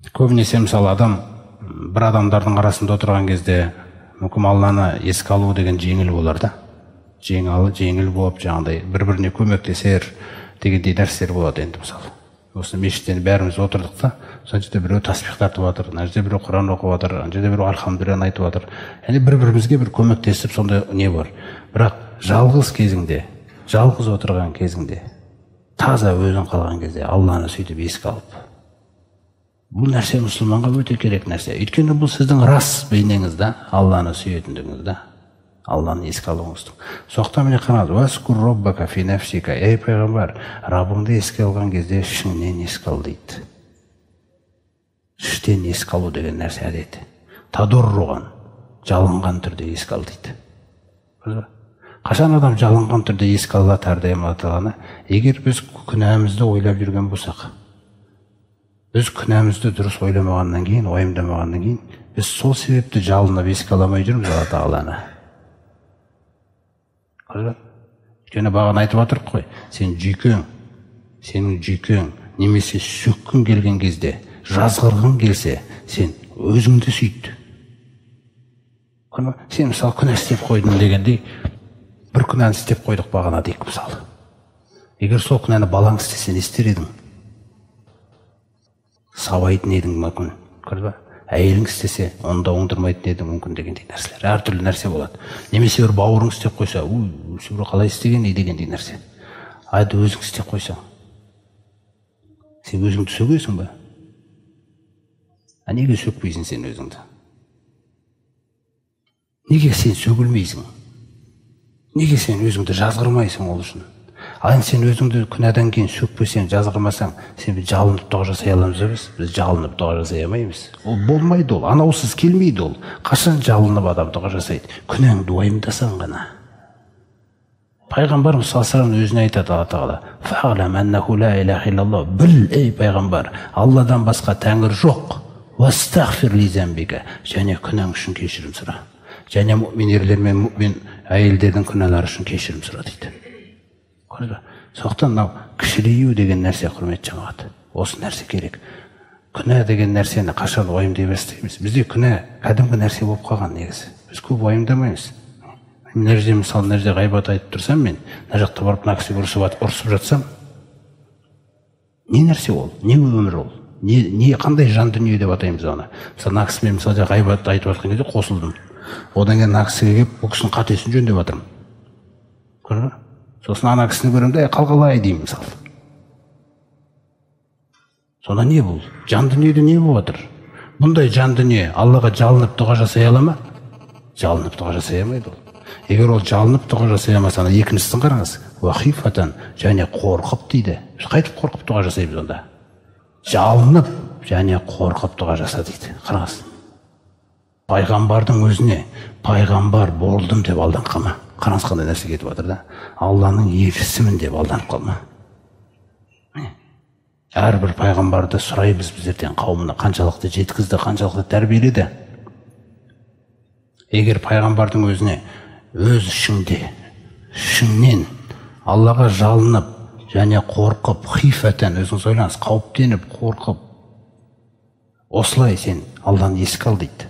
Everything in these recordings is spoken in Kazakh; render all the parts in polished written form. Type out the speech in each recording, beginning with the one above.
Көбінесе мысалы адам бір адамдардың арасында отырған кезде мүмкін Алланы еске алу деген жеңіл болар да. Жеңіл болып жаңағыдай бір-біріне көмектесер дегендей нәрселер болады енді мысалы. Осы мешіттен бәріміз отырдық та, сол жерде біреу таспих тартып жатыр, ана жерде біреу Құран оқып жатыр, ана жерде біреу альхамдулилланы айтып жатыр. Яғни бір-бірімізге бір көмектесіп сондай не бар. Бірақ жалғыз кезіңде, жалғыз отырған кезіңде, таза өзің қалған кезде Алланы сөйтіп еске алып, бұл нәрсе мұсылманға өте керек нәрсе. Өйткені бұл сіздің рас бейнеңіз да, Алланы сүйетіндігіңіз да, Алланы еске алуыңыздың. Соқтан міне қараңыз, уаскур роббака фи нафсика, ей пайғамбар, Раббыңды еске алған кезде ішіңнен еске ал дейді. Іштен еске алу деген нәрсе әдет. Тадорруған, жалынған түрде еске ал дейді. Қашан адам жалынған түрде еске алады әрдайым Алла тағаланы? Егер біз күнәмізді ойлап жүрген болсақ, біз күнәмізді дұрыс ойламағаннан кейін, уайымдамағаннан кейін, біз сол себепті жалынып еске ала алмай жүрміз Алла тағаланы. Өйткені бағана айтып отырық қой, сен жүйкең, сенің жүйкең немесе сөккің келген кезде, жазғырғың келсе, сен өзіңді сүйт. Сен мысалы күнә істеп қойдың дегендей, бір күнәні істеп қойдық бағана дейік мысалы. Егер сол күнәні балаң істесе, не істер едің? Сабайтын едің мүмкін, көрді ба? Әйелің істесе, оны да оңдырмайтын едің мүмкін дегендей нәрселер. Әртүрлі нәрсе болады. Немесе бір бауырың істеп қойса, осы бір қалай істеген дегендей нәрсе. Айды өзің істеп қойсаң, сен өзіңді сөгесің ба? А неге сөкпейсің сен өзіңді? Неге сен сөгілмейсің? Неге сен өзіңді жазғырмайсың ол үшін? Ал енді сен өзіңді күнәдан кейін сөкпесең, жазғырмасаң, сен біз жалынып дұға жасай аламыз ба біз? Біз жалынып дұға жасай алмаймыз. Ол болмайды ол, анаусыз келмейді ол. Қашан жалынып адам дұға жасайды? Күнәңді уайымдасаң ғана. Пайғамбарымыз саллаллаху алейхи вассалам өзіне айтады Алла тағала: «Фa'лам аннаху ла илаха иллаллах». Біл, ей пайғамбар, Алладан басқа тәңір жоқ. Уастағфир ли замбика. Және күнәң үшін кешірім сұра. Және мүмин ерлер мен мүмин әйелдердің күнәлары үшін кешірім сұра дейді. Көрдіңіз ба? Сондықтан мынау кішірею деген нәрсе, құрметті жамағат, осы нәрсе керек. Күнә деген нәрсені қашан уайымдай бастаймыз? Бізде күнә кәдімгі нәрсе болып қалған негізі. Біз көп уайымдамаймыз. Мына жерде мысалы, мына жерде ғайбат айтып тұрсам, мен мына жақта барып мына кісіге ұрысып жатсам, не нәрсе ол? Не өмір ол? Не қандай жан дүние деп атаймыз оны? Мысалы, мына кісімен мысалы ғайбат айтып жатқан кезде қосылдым. Одан кейін мына кісіге келіп, бұл кісінің қатесін жөндеп жатырмын. Көрдің бе? Сосын ана кісіні көремін де, қалқалай деймін мысалы. Сонда не бұл? Жан дүниеде не болып жатыр? Бұндай жан дүние Аллаға жалынып дұға жасай ала ма? Жалынып дұға жасай алмайды ол. Егер ол жалынып дұға жасай алмаса, ана екіншісін қараңыз. Уахифатан, және қорқып дейді. Біз қайтып қорқып дұға жасаймыз онда? Жалынып және қорқып дұға жаса дейді. Қараңыз. Пайғамбардың өзіне пайғамбар болдым деп алданып қалма. Қараңыз қандай нәрсе кетіп жатыр да. Алланың елшісімін деп алданып қалма. Әрбір пайғамбарды сұраймыз біздерден, қауымына қаншалықты жеткізді, қаншалықты тәрбиеледі. Егер пайғамбардың өзіне өз ішіңде, ішіңнен Аллаға жалынып және қорқып, хифатан, өзіңіз ойлаңыз, қауіптеніп, қорқып, осылай сен Алланы еске ал дейді.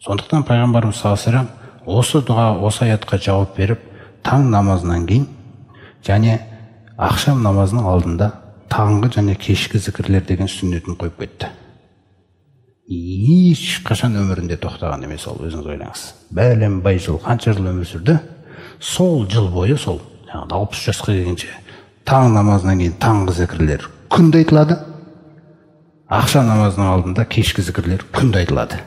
Сондықтан пайғамбарымыз саллаллаху алейхи вассалам осы дұға, осы аятқа жауап беріп, таң намазынан кейін және ақшам намазының алдында таңғы және кешкі зікірлер деген сүннетін қойып кетті. Ешқашан өмірінде тоқтаған емес ол, өзіңіз ойлаңыз. Бәленбай жыл, қанша жыл өмір сүрді, сол жыл бойы, сол 60 жасқа келгенше таң намазынан кейін таңғы зікірлер күнде айтылады, ақшам намазының алдында кешкі зікірлер күнде айтылады.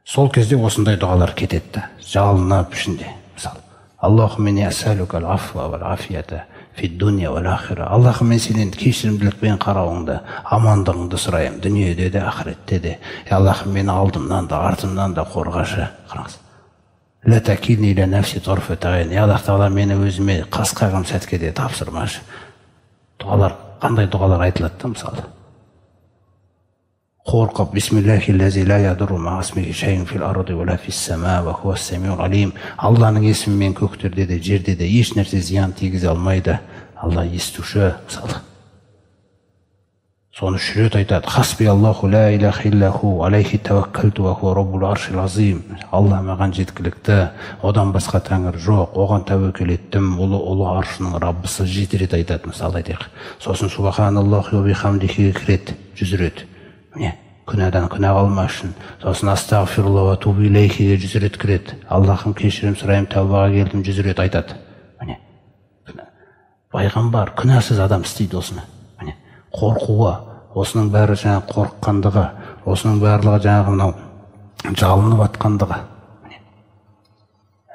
Сол кезде осындай дұғалар кетеді да, жалынып ішінде. Мысалы, Аллахумма инни асалука ал-афва вал-афията фид-дунья вал-ахира. Аллахым, мен сенен кешірімділікпен қарауыңды, амандығыңды сұраймын, дүниеде де, ақыретте де. Аллахым, мені алдымнан да, артымнан да қорғашы. Қараңыз. Ла такилни иля нафси тарфата айн. Аллах тағала, мені өзіме қас қағым сәтке де тапсырмашы. Дұғалар, қандай дұғалар айтылады да мысалы? Қорқып, бисмиллахи лази ла ядурру ма исмихи шайун фил арди ва ла фис сама ва хуас самиул алим. Алланың есімімен көктерде де, жерде де еш нәрсе зиян тигізе алмайды. Алла естуші, мысалы. Соны 3 рет айтады. Хасби Аллаху ла илаха иллаху алейхи таваккалту ва хуа раббул аршил азим. Алла маған жеткілікті, одан басқа тәңір жоқ, оған тәуекел еттім, ұлы аршының Раббысы. 7 рет айтады, мысалы айтайық. Сосын субханаллахи ва бихамдихи кіреді 100 рет. Міне, күнәдан күнә қалмас үшін. Сосын астағфирулла ва атубу илейхиге 100 рет кіреді. Аллахым кешірім сұраймын, тәубаға келдім, 100 рет айтады. Міне, пайғамбар күнәсіз адам істейді осыны. Міне, қорқуы, осының бәрі жаңағы қорыққандығы, осының барлығы жаңағы мынау жалынып атқандығы. Міне,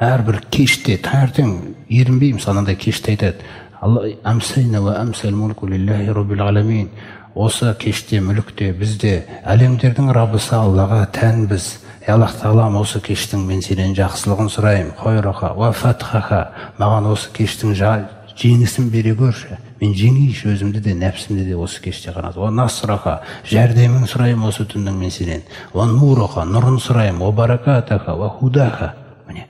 әрбір кеште таңертең ерінбей, мысалы мынандай кеште айтады: Амсайна ва амсал мулку лиллахи раббил аламин. Осы кеште мүлікте бізде әлемдердің Раббысы Аллаға тәнбіз. Ей Аллах тағалам, осы кештің мен сенен жақсылығын сұраймын. Хайраха уа фатхаха, маған осы кештің жеңісін бере көрші. Мен жеңейші өзімді де, нәпсімді де осы кеште қанат. Уа насраха, жәрдемін сұраймын осы түннің мен сенен. Уа нураха, нұрын сұраймын. Уа баракатаха, уа худаха. Міне,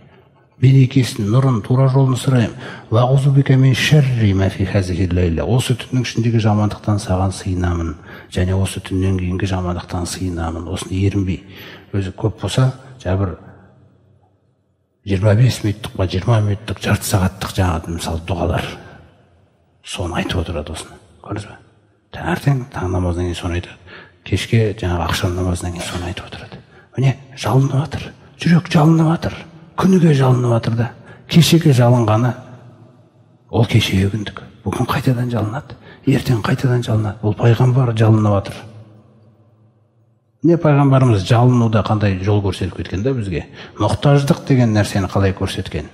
берекесін, нұрын, тура жолын сұраймын. Уа аузу бика мин шарри ма фи хазихи лайла. Осы түннің ішіндегі жамандықтан саған сыйынамын. Және осы түннен кейінгі жамандықтан сыйынамын. Осыны ерінбей. Өзі көп болса, жаңа бір 25 минуттық па, 20 минуттық, жарты сағаттық жаңағы мысалы дұғалар. Соны айтып отырады осыны. Көрдіңіз бе? Таңертең таң намазынан кейін соны айтады. Кешке жаңағы ақшам намазынан кейін соны айтып отырады. Міне, жалынып жатыр. Жүрек жалынып жатыр. Күніге жалынып жатыр да. Кешегі жалынғаны ол кешегі күндік. Бүгін қайтадан жалынады, ертең қайтадан жалынады. Бұл пайғамбар жалынып жатыр. Не пайғамбарымыз жалынуда қандай жол көрсетіп кеткен да бізге? Мұқтаждық деген нәрсені қалай көрсеткен?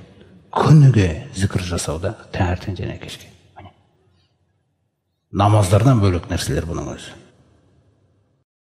Күніге зікір жасауда, таңертең және кешке. Намаздардан бөлек нәрселер бұның өзі.